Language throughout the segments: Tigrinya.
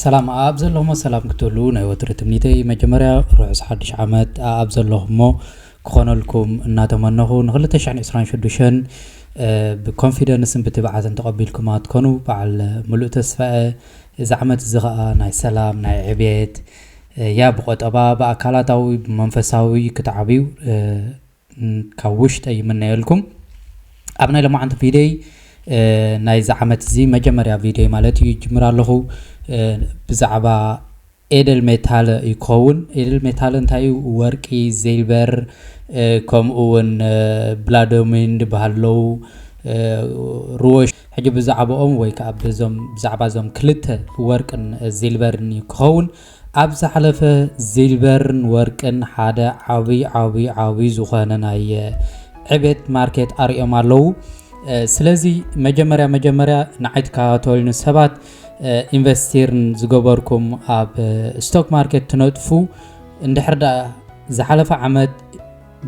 ሰላም ኣብ ዘለኹሞ ሰላም ክትብሉ ናይ ወትሪ ትምኒተይ። መጀመርያ ርሑስ ሓድሽ ዓመት ኣብ ዘለኹሞ ክኾነልኩም እናተመነኹ፣ ን ክልተ ሽሕን ዕስራን ሽዱሽተን ብኮንፊደንስን ብትብዓትን ተቐቢልኩማ ትኮኑ በዓል ሙሉእ ተስፋ። እዚ ዓመት እዚ ኸኣ ናይ ሰላም፣ ናይ ዕብየት፣ ያ ብቆጠባ፣ ብኣካላታዊ፣ ብመንፈሳዊ ክትዓብዩ ካብ ውሽጠ ይምነየልኩም። ኣብ ናይ ለማዓንቲ ቪደይ ናይዚ ዓመት እዚ መጀመርያ ቪደይ ማለት እዩ ይጅምር ኣለኹ። ብዛዕባ ኤደል ሜታለ እዩ ክኸውን። ኤደል ሜታለ እንታይ እዩ? ወርቂ፣ ዚልበር፣ ከምኡ እውን ብላዶሚን ዝበሃሉ ሩዎች። ሕጂ ብዛዕባኦም ወይ ከዓ ብዞም ብዛዕባ እዞም ክልተ ወርቅን ዚልበርን እዩ ክኸውን። ኣብ ዝሓለፈ ዚልበርን ወርቅን ሓደ ዓብይ ዓብይ ዓብይ ዝኾነ ናይ ዕቤት ማርኬት ኣርእዮም ኣለዉ። ስለዚ መጀመርያ መጀመርያ ንዓይ ትከታተሉኒ ሰባት፣ ኢንቨስቲርን ዝገበርኩም ኣብ ስቶክ ማርኬት ትነጥፉ እንድሕር ደኣ ዝሓለፈ ዓመት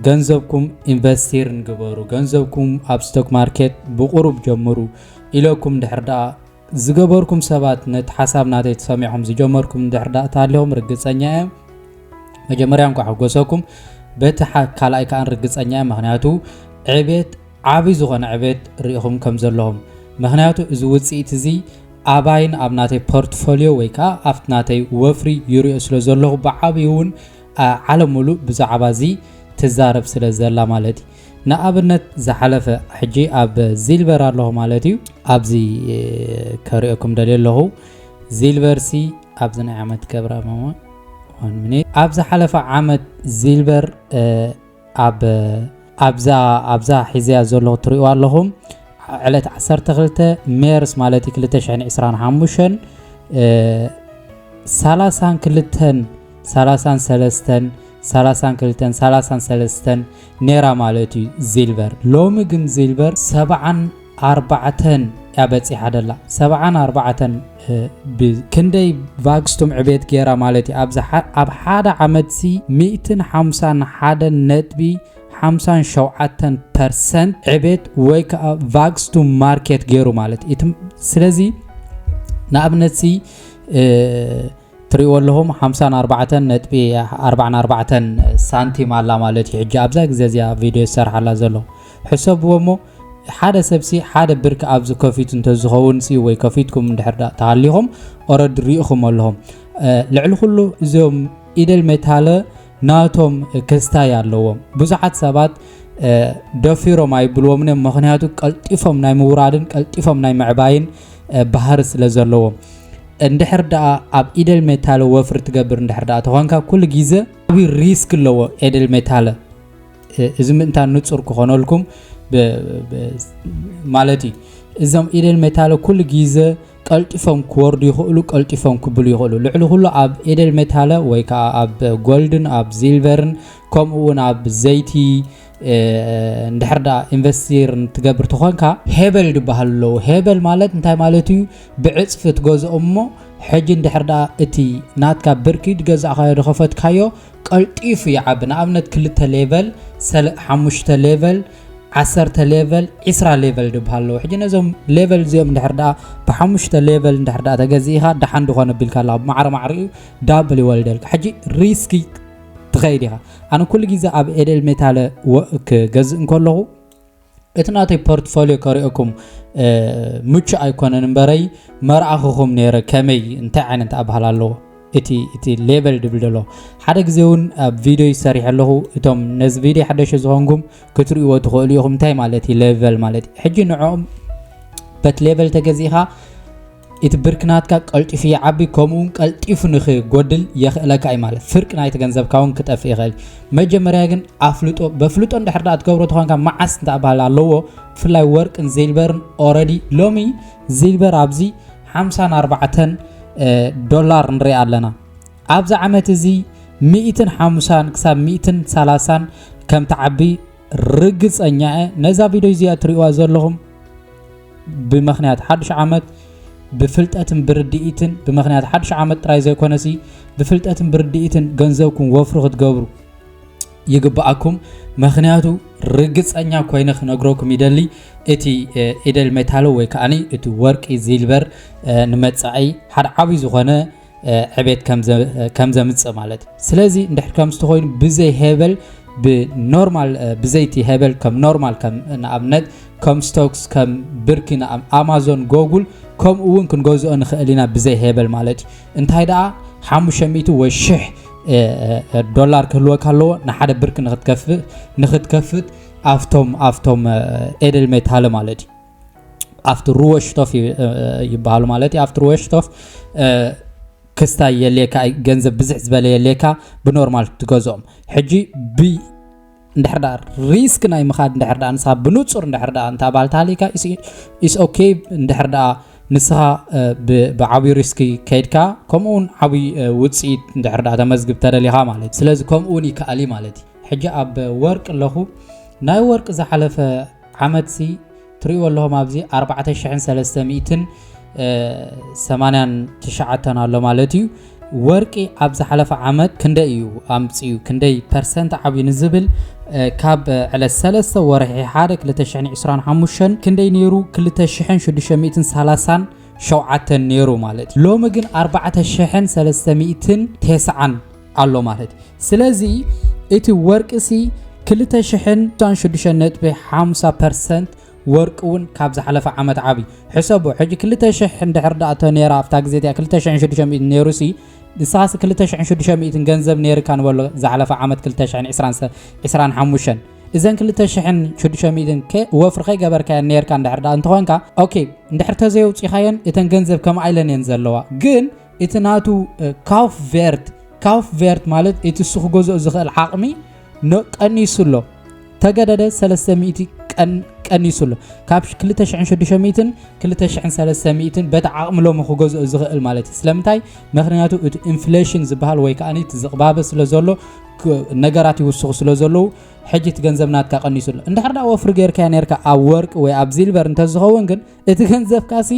ገንዘብኩም ኢንቨስቲርን ግበሩ፣ ገንዘብኩም ኣብ ስቶክ ማርኬት ብቁሩብ ጀምሩ ኢለኩም እንድሕር ደኣ ዝገበርኩም ሰባት፣ ነቲ ሓሳብ ናተይ ተሰሚዕኹም ዝጀመርኩም እንድሕር ደኣ ተሃሊኹም ርግጸኛ እየ። መጀመርያ እንኳዕ ሓጎሰኩም። በቲ ካልኣይ ከኣ ርግጸኛ እየ፣ ምኽንያቱ ዕቤት፣ ዓብዪ ዝኾነ ዕቤት ርኢኹም ከም ዘለኹም። ምኽንያቱ እዚ ውጽኢት እዚ ኣባይን ኣብ ናተይ ፖርትፎሊዮ ወይ ከኣ ኣብቲ ናተይ ወፍሪ ይሪኦ ስለ ዘለኹ፣ ብዓብዪ እውን ዓለም ሙሉእ ብዛዕባ እዚ ትዛረብ ስለ ዘላ ማለት እዩ። ንኣብነት ዝሓለፈ ሕጂ ኣብ ዚልቨር ኣለኹ ማለት እዩ። ኣብዚ ከርእየኩም ደልየ ኣለኹ። ዚልቨር ሲ ኣብዚ ናይ ዓመት ገብራ ማማ ዋን ሚኒት። ኣብ ዝሓለፈ ዓመት ዚልቨር ኣብ ኣብዛ ኣብዛ ሒዘያ ዘለኹ ትሪእዋ ኣለኹም ዕለት ዓሰርተ ክልተ ሜርስ ማለት እዩ ክልተ ሽሕን ዕስራን ሓሙሽተን ሰላሳን ክልተን ሰላሳን ሰለስተን ሰላሳን ክልተን ሰላሳን ሰለስተን ነይራ ማለት እዩ ዚልቨር። ሎሚ ግን ዚልቨር ሰብዓን ኣርባዕተን እያ በፂሓ ደላ። ሰብዓን ኣርባዕተን ብክንደይ ቫግስቱም ዕቤት ገይራ ማለት እዩ። ኣብ ሓደ ዓመት ሲ ሚእትን ሓምሳን ሓደን ነጥቢ ሓምሳን ሸውዓተን ፐርሰንት ዕቤት ወይ ከዓ ቫግስቱም ማርኬት ገይሩ ማለት እዩ። ስለዚ ንኣብነት ሲ ትሪእዎ ኣለኹም ሓምሳን ኣርባዕተን ነጥቢ ኣርባዕን ኣርባዕተን ሳንቲም ኣላ ማለት እዩ። ሕጂ ኣብዛ ግዜ እዚኣ ቪድዮ ዝሰርሓላ ዘሎ ሕሰብዎ እሞ ሓደ ሰብሲ ሓደ ብርክ ኣብዚ ከፊቱ እንተዝኸውን ሲ ወይ ከፊትኩም እንድሕር ተሃሊኹም ኦረድ ሪእኹም ኣለኹም። ልዕሊ ኩሉ እዚኦም ኢደል ሜታለ ናቶም ክስታይ ኣለዎም። ብዙሓት ሰባት ደፊሮም ኣይብልዎምን እዮም፣ ምኽንያቱ ቀልጢፎም ናይ ምውራድን ቀልጢፎም ናይ ምዕባይን ባህሪ ስለ ዘለዎም። እንድሕር ደኣ ኣብ ኢደል ሜታለ ወፍሪ ትገብር እንድሕር ደኣ ተኾንካ ኩሉ ግዜ ዓብዪ ሪስክ ኣለዎ ኤደል ሜታለ። እዚ ምእንታን ንጹር ክኾነልኩም ማለት እዩ። እዞም ኢደል ሜታለ ኩሉ ግዜ ቀልጢፎም ክወርዱ ይኽእሉ፣ ቀልጢፎም ክብሉ ይኽእሉ። ልዕሊ ኩሉ ኣብ ኤደል ሜታለ ወይ ከዓ ኣብ ጎልድን ኣብ ዚልቨርን ከምኡ እውን ኣብ ዘይቲ እንድሕር ደኣ ኢንቨስቲር ትገብር ተኾንካ ሄበል ዝበሃል ኣለዉ። ሄበል ማለት እንታይ ማለት እዩ? ብዕፅፊ ትገዝኦ እሞ ሕጂ እንድሕር ደኣ እቲ ናትካ ብርኪ ዝገዛእካዮ ዝኸፈትካዮ ቀልጢፉ ይዓቢ። ንኣብነት ክልተ ሌቨል፣ ሰለ- ሓሙሽተ ሌቨል፣ ዓሰርተ ሌቨል፣ ዒስራ ሌቨል ዝበሃል ኣለዉ። ሕጂ ነዞም ሌቨል እዚኦም እንድሕር ደኣ ብሓሙሽተ ሌቨል እንድሕር ደኣ ተገዚእኻ ደሓን ዝኾነ ቢልካ ኣለኻ። ማዕረ ማዕሪኡ ዳብል ይወልደልካ። ሕጂ ሪስኪ ትኸይድ ኢኻ። ኣነ ኩሉ ግዜ ኣብ ኤደል ሜታለ ክገዝእ እንከለኹ እቲ ናተይ ፖርትፎሊዮ ከርእየኩም ምቹ ኣይኮነን እምበረይ መርኣኽኹም ነይረ ከመይ እንታይ ዓይነት ኣባህላ ኣለዎ እቲ እቲ ሌቨል ድብል ደሎ ሓደ ግዜ እውን ኣብ ቪድዮ ይሰሪሕ ኣለኹ። እቶም ነዚ ቪድዮ ሓደሽ ዝኾንኩም ክትርእይዎ ትኽእሉ ኢኹም። እንታይ ማለት እዩ ሌቨል ማለት እዩ? ሕጂ ንዕኦም በት ሌቨል ተገዚእኻ እቲ ብርኪ ናትካ ቀልጢፉ ይዓቢ፣ ከምኡ እውን ቀልጢፉ ንኽጎድል የኽእለካ እዩ ማለት ፍርቂ ናይቲ ገንዘብካ እውን ክጠፍእ ይኽእል። መጀመርያ ግን ኣፍልጦ በፍልጦ እንድሕር ደኣ ትገብሮ ተኾንካ መዓስ እንተባህል ኣለዎ። ብፍላይ ወርቅን ዚልበርን ኦረዲ ሎሚ ዚልበር ኣብዚ ሓምሳን ኣርባዕተን ዶላር ንርኢ ኣለና። ኣብዚ ዓመት እዚ ሚእትን ሓሙሳን ክሳብ ሚእትን ሰላሳን ከም ትዓቢ ርግጸኛ እየ። ነዛ ቪድዮ እዚኣ ትርእይዋ ዘለኹም ብምኽንያት ሓድሽ ዓመት ብፍልጠትን ብርድኢትን ብምኽንያት ሓድሽ ዓመት ጥራይ ዘይኮነሲ ብፍልጠትን ብርድኢትን ገንዘብኩም ወፍሪ ክትገብሩ ይግብኣኩም። ምኽንያቱ ርግጸኛ ኮይነ ክነግረኩም ይደሊ እቲ ኢደል ሜታሎ ወይ ከዓኒ እቲ ወርቂ ዚልበር ንመጻኢ ሓደ ዓብዪ ዝኾነ ዕቤት ከም ዘምፅእ ማለት እዩ። ስለዚ እንድሕር ከምዚ ተኮይኑ ብዘይ ሄበል ብኖርማል ብዘይቲ ሄበል ከም ኖርማል ከም ንኣብነት ከም ስቶክስ ከም ብርኪ ኣማዞን ጎጉል ከምኡ እውን ክንገዝኦ ንኽእል ኢና ብዘይ ሄበል ማለት እዩ። እንታይ ደኣ ሓሙሽተ ሚእቲ ወይ ሽሕ ዶላር ክህልወካ ኣለዎ ንሓደ ብርኪ ንክትከፍት ኣብቶም ኣብቶም ኤደል ሜታል ማለት እዩ። ኣብቲ ሩወሽቶፍ ይበሃሉ ማለት እዩ። ኣብቲ ሩወሽቶፍ ክስታይ የልየካ፣ ገንዘብ ብዝሕ ዝበለ የልየካ ብኖርማል ትገዝኦም። ሕጂ ብ እንድሕር ደኣ ሪስክ ናይ ምኻድ እንድሕር ደኣ ንስኻ ብንጹር እንድሕር ደኣ እንታ ባልታ ሃሊካ ኢስ ኦኬ። እንድሕር ደኣ ንስኻ ብዓብዩ ሪስክ ከይድካ ከምኡ እውን ዓብይ ውፅኢት እንድሕር ደኣ ተመዝግብ ተደሊኻ ማለት እዩ። ስለዚ ከምኡ እውን ይከኣል እዩ ማለት እዩ። ሕጂ ኣብ ወርቂ ኣለኹ። ናይ ወርቂ ዝሓለፈ ዓመት ሲ ትሪእዎ ኣለኹም ኣብዚ ኣርባዕተ ሽሕን ሰለስተ ሚእትን ሰማንያን ትሽዓተን ኣሎ ማለት እዩ። ወርቂ ኣብ ዝሓለፈ ዓመት ክንደይ እዩ ኣምፅኡ፣ ክንደይ ፐርሰንት ዓብዩ ንዝብል ካብ ዕለት ሰለስተ ወርሒ ሓደ ክልተ ሽሕን ዕስራን ሓሙሽተን ክንደይ ነይሩ? ክልተ ሽሕን ሽዱሽተ ሚእትን ሰላሳን ሸውዓተን ነይሩ ማለት እዩ። ሎሚ ግን ኣርባዕተ ሽሕን ሰለስተ ሚእትን ተስዓን ኣሎ ማለት እዩ። ስለዚ እቲ ወርቂ ሲ ክልተ ሽሕን ሽዱሽተ ነጥቢ ሓምሳ ፐርሰንት ወርቂ እውን ካብ ዝሓለፈ ዓመት ዓብዩ ሕሰቦ። ሕጂ ክልተ ሽሕ እንድሕር ደኣ እቶ ነይራ ኣብታ ግዜ እቲኣ ክልተ ሽሕን ሽዱሽተ ሚእትን ነይሩ ሲ ንስኻስ ክልተ ሽሕን ሽዱሽተ ሚእትን ገንዘብ ነይርካ ንበሎ ዝሓለፈ ዓመት ክልተ ሽሕን ዕስራን ሰ- ዕስራን ሓሙሽተን እዘን ክልተ ሽሕን ሽዱሽተ ሚእትን ከ- ወፍሪ ከይገበርካየን ነይርካ እንድሕር ደኣ እንተኾንካ ኦኬ እንድሕር ተዘየውፂኻየን እተን ገንዘብ ከምኣ ኢለን እየን ዘለዋ ግን እቲ ናቱ ካፍ ቬርት ካፍ ቬርት ማለት እቲ እሱ ክገዝኦ ዝኽእል ዓቕሚ ኖ ቀኒሱ ኣሎ። ተገደደ ሰለስተ ሚእቲ ቀን- ቀኒሱ ኣሎ። ካብ ክልተ ሽሕን ሽዱሽተ ሚእትን ክልተ ሽሕን ሰለስተ ሚእትን በቲ ዓቕሚ ሎሚ ክገዝኦ ዝኽእል ማለት እዩ። ስለምንታይ? ምኽንያቱ እቲ ኢንፍሌሽን ዝበሃል ወይ ከዓ እቲ ዝቕባበ ስለ ዘሎ ክ- ነገራት ይውስኹ ስለ ዘለዉ ሕጂ እቲ ገንዘብ ናትካ ቀኒሱ ኣሎ። እንድሕር ደኣ ወፍሪ ጌርካዮ ነርካ ኣብ ወርቂ ወይ ኣብ ዚልቨር እንተዝኸውን ግን እቲ ገንዘብካ ሲ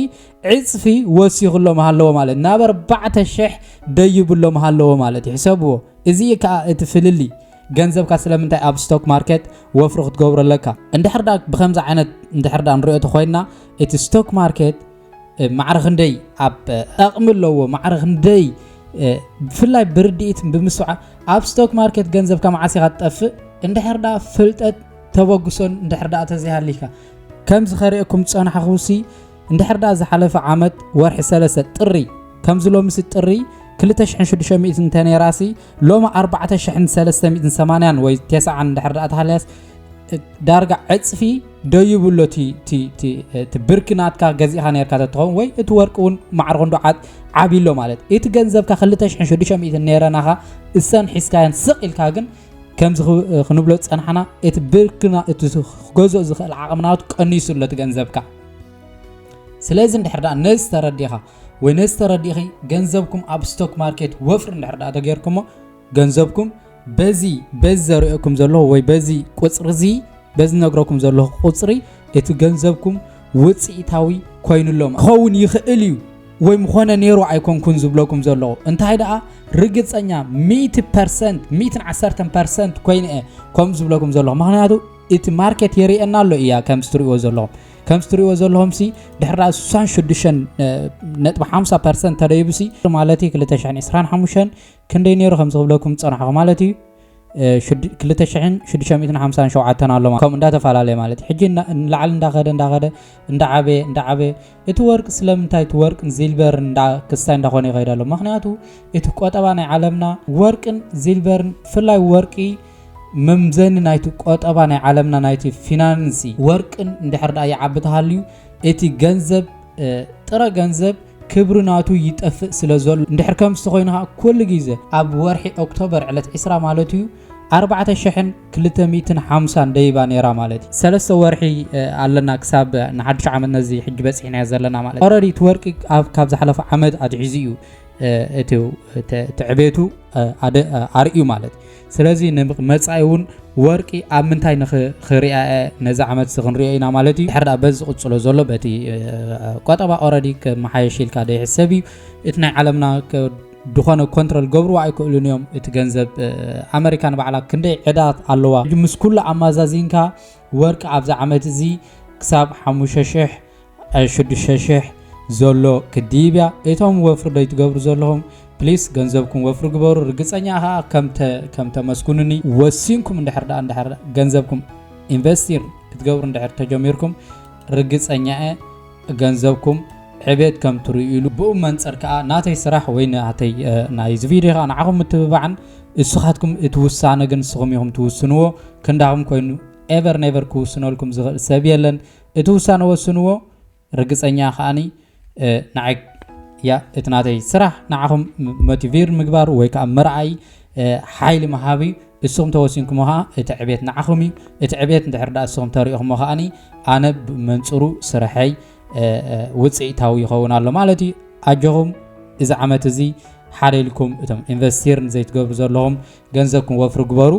ዕፅፊ ወሲኹ ኣሎ ምሃለዎ ማለት ናብ ኣርባዕተ ሽሕ ደይቡ ኣሎ ምሃለዎ ማለት እዩ። ሕሰብዎ። እዚ እዩ ከዓ እቲ ፍልልይ። ገንዘብካ ስለምንታይ ኣብ ስቶክ ማርኬት ወፍሪ ክትገብሮ ኣለካ? እንድሕር ደኣ ብከምዚ ዓይነት እንድሕር ደኣ ንሪኦ ተኮይንና እቲ ስቶክ ማርኬት ማዕረ ክንደይ ኣብ ጠቕሚ ኣለዎ፣ ማዕረ ክንደይ ብፍላይ ብርድኢት ብምስዓ ኣብ ስቶክ ማርኬት ገንዘብካ መዓስ ኢኻ ትጠፍእ? እንድሕር ደኣ ፍልጠት ተበግሶን እንድሕር ደኣ ተዘይሃሊካ ከምዚ ከርእየኩም ዝጸናሕኹሲ እንድሕር ደኣ ዝሓለፈ ዓመት ወርሒ ሰለስተ ጥሪ ከምዚ ሎምሲ ጥሪ ክልተ ሽሕን ሽዱሽተ ሚእትን እንተ ነይራሲ ሎሚ ኣርባዕተ ሽሕን ሰለስተ ሚእትን ሰማንያን ወይ ተስዓን እንድሕር ደኣ ተሃልያስ ዳርጋ ዕፅፊ ደይቡ ኣሎ እቲ- እቲ- እቲ- እቲ ብርኪ ናትካ ገዚእኻ ነርካ ተትኸውን ወይ እቲ ወርቂ እውን ማዕረ ክንዶ ዓብ- ዓብዩ ኣሎ ማለት እቲ ገንዘብካ ክልተ ሽሕን ሽዱሽተ ሚእትን ነይረናኻ እሰን ሒዝካየን ስቕ ኢልካ ግን ከምዚ ኽ- ክንብሎ ዝፀናሕና እቲ ብርክና እቲ ክገዝኦ ዝኽእል ዓቕሚ ናቱ ቀኒሱ ኣሎ እቲ ገንዘብካ። ስለዚ እንድሕር ደኣ ነዚ ተረዲኻ ወይ ነዚ ተረዲእኺ ገንዘብኩም ኣብ ስቶክ ማርኬት ወፍሪ እንድሕር ደኣ ተገይርኩሞ ገንዘብኩም በዚ በዚ ዘርእየኩም ዘለኹ ወይ በዚ ቁፅሪ እዚ በዚ ነግረኩም ዘለኹ ቁፅሪ እቲ ገንዘብኩም ውፅኢታዊ ኮይኑሎም ክኸውን ይኽእል እዩ ወይ ምኾነ ነይሩ ኣይኮንኩን ዝብለኩም ዘለኹ እንታይ ደኣ ርግፀኛ ሚእቲ ፐርሰንት ሚእትን ዓሰርተን ፐርሰንት ኮይነ እየ ከም ዝብለኩም ዘለኹ ምክንያቱ እቲ ማርኬት የርእየና ኣሎ እያ ከም ትሪእዎ ዘለኹም ከም ትሪእዎ ዘለኹም ሲ ድሕሪ ደኣ ስሳን ሽዱሽተን ነጥቢ ሓምሳ ፐርሰንት ተደይቡ ሲ ማለት እዩ ክልተ ሽሕን ዕስራን ሓሙሽተን ክንደይ ነይሩ ከም ዝኽብለኩም ዝፀናሕኹ ማለት እዩ ክልተ ሽሕን ሽዱሽተ ሚእትን ሓምሳን ሸውዓተን ኣሎ ከምኡ እንዳተፈላለየ ማለት እዩ ሕጂ ንላዕሊ እንዳኸደ እንዳኸደ እንዳዓበየ እንዳዓበየ እቲ ወርቂ ስለምንታይ እቲ ወርቅን ዚልቨርን እንዳ ክስታይ እንዳኾነ ይኸይድ ኣሎ ምክንያቱ እቲ ቆጠባ ናይ ዓለምና ወርቅን ዚልቨርን ብፍላይ ወርቂ መምዘኒ ናይቲ ቆጠባ ናይ ዓለምና ናይቲ ፊናንሲ ወርቅን እንድሕር ደኣ ይዓቢ ተሃልዩ እቲ ገንዘብ ጥረ ገንዘብ ክብሪ ናቱ ይጠፍእ ስለ ዘሎ እንድሕር ከምዚ ተኾይኑ ከዓ ኩሉ ግዜ ኣብ ወርሒ ኦክቶበር ዕለት ዕስራ ማለት እዩ ኣርባዕተ ሽሕን ክልተ ሚእትን ሓምሳን ደይባ ነይራ ማለት እዩ ሰለስተ ወርሒ ኣለና ክሳብ ንሓድሽ ዓመት ነዚ ሕጂ በፂሕናዮ ዘለና ማለት ኦረዲ እቲ ወርቂ ካብ ዝሓለፈ ዓመት ኣትሒዙ እዩ እቲ ዕቤቱ ኣርእዩ ማለት እዩ ስለዚ ንመፃኢ እውን ወርቂ ኣብ ምንታይ ንክሪኣ ነዚ ዓመት እዚ ክንሪኦ ኢና ማለት እዩ ድሕር ደኣ በዚ ዝቕፅሎ ዘሎ በቲ ቆጠባ ኦረዲ ክመሓየሽ ኢልካ ዘይሕሰብ እዩ እቲ ናይ ዓለምና ድኾነ ኮንትሮል ገብርዎ ኣይክእሉን እዮም እቲ ገንዘብ ኣመሪካ ንባዕላ ክንደይ ዕዳ ኣለዋ ምስ ኩሉ ኣማዛዚንካ ወርቂ ኣብዚ ዓመት እዚ ክሳብ ሓሙሽተ ሽሕ ሽዱሽተ ሽሕ ዘሎ ክድይብ እያ እቶም ወፍሪ ደይ ትገብሩ ዘለኹም ፕሊስ ገንዘብኩም ወፍሪ ግበሩ። ርግፀኛ ከዓ ከም ተ- ከም ተመስግኑኒ ወሲንኩም እንድሕር ደኣ እንድሕር ገንዘብኩም ኢንቨስቲር ክትገብሩ እንድሕር ተጀሚርኩም ርግፀኛ እየ ገንዘብኩም ዕቤት ከም ትርእዩሉ። ብኡ መንፅር ከዓ ናተይ ስራሕ ወይ ናተይ ናይዚ ቪድዮ ከዓ ንዓኹም ምትብባዕን እሱኻትኩም እቲ ውሳነ ግን ንስኹም ኢኹም ትውስንዎ። ክንዳኹም ኮይኑ ኤቨር ኔቨር ክውስነልኩም ዝኽእል ሰብ የለን። እቲ ውሳነ ወስንዎ። ርግፀኛ ከዓኒ ንዓይ ያ እቲ ናተይ ስራሕ ንዓኹም ሞቲቬር ምግባር ወይ ከዓ ምርኣይ ሓይሊ ምሃብ እዩ። እስኹም ተወሲንኩሞ ከዓ እቲ ዕቤት ንዓኹም እዩ። እቲ ዕቤት እንድሕር ደኣ እስኹም ተሪእኹሞ ከዓኒ ኣነ ብመንፅሩ ስርሐይ ውፅኢታዊ ይኸውን ኣሎ ማለት እዩ። ኣጆኹም እዚ ዓመት እዚ ሓደ ኢልኩም እቶም ኢንቨስቲር ዘይትገብሩ ዘለኹም ገንዘብኩም ወፍሪ ግበሩ።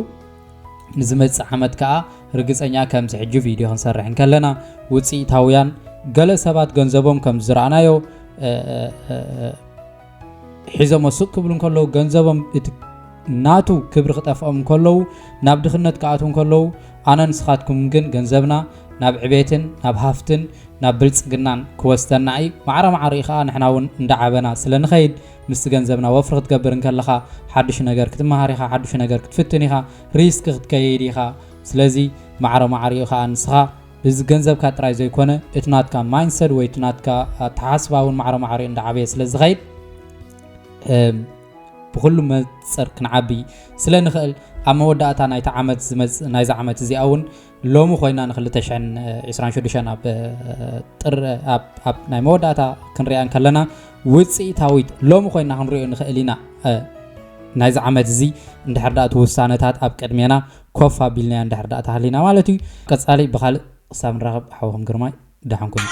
ንዝመፅእ ዓመት ከዓ ርግፀኛ ከምዚ ሕጂ ቪድዮ ክንሰርሕ እንከለና ውፅኢታውያን ገለ ሰባት ገንዘቦም ከም ዝረኣናዮ ሒዞሞ ስቅ ክብሉ እንከለዉ ገንዘቦም እቲ ናቱ ክብሪ ክጠፍኦም እንከለዉ ናብ ድኽነት ክኣትዉ እንከለዉ ኣነ ንስኻትኩም ግን ገንዘብና ናብ ዕቤትን ናብ ሃፍትን ናብ ብልፅግናን ክወስደና እዩ። ማዕረ ማዕሪኡ ከዓ ንሕና እውን እንዳዓበና ስለ ንኸይድ ምስቲ ገንዘብና ወፍሪ ክትገብር እንከለኻ ሓዱሽ ነገር ክትመሃር ኢኻ፣ ሓዱሽ ነገር ክትፍትን ኢኻ፣ ሪስክ ክትከይድ ኢኻ። ስለዚ ማዕረ ማዕሪኡ ከዓ ንስኻ ብዚ ገንዘብካ ጥራይ ዘይኮነ እቲ ናትካ ማይንሰድ ወይ እቲ ናትካ ኣተሓስባ እውን ማዕረ ማዕሪኡ እንዳዓበየ ስለ ዝኸይድ ብኩሉ መፅር ክንዓቢ ስለ ንኽእል ኣብ መወዳእታ ናይታ ዓመት ዝመፅእ ናይዚ ዓመት እዚኣ እውን ሎሚ ኮይና ን ክልተ ሽሕን ዕስራን ሽዱሽተን ኣብ ጥር ኣብ ናይ መወዳእታ ክንሪኣ እንከለና ውፅኢታዊት ሎሚ ኮይና ክንሪኦ ንኽእል ኢና። ናይዚ ዓመት እዚ እንድሕር ደኣ እቲ ውሳነታት ኣብ ቅድሜና ኮፍ ኣቢልናዮ እንድሕር ደኣ ተሃሊና ማለት እዩ። ቀፃሊ ብካልእ ክሳብ ንራኸብ ሓውኹም ግርማይ ደሓን ኩኑ።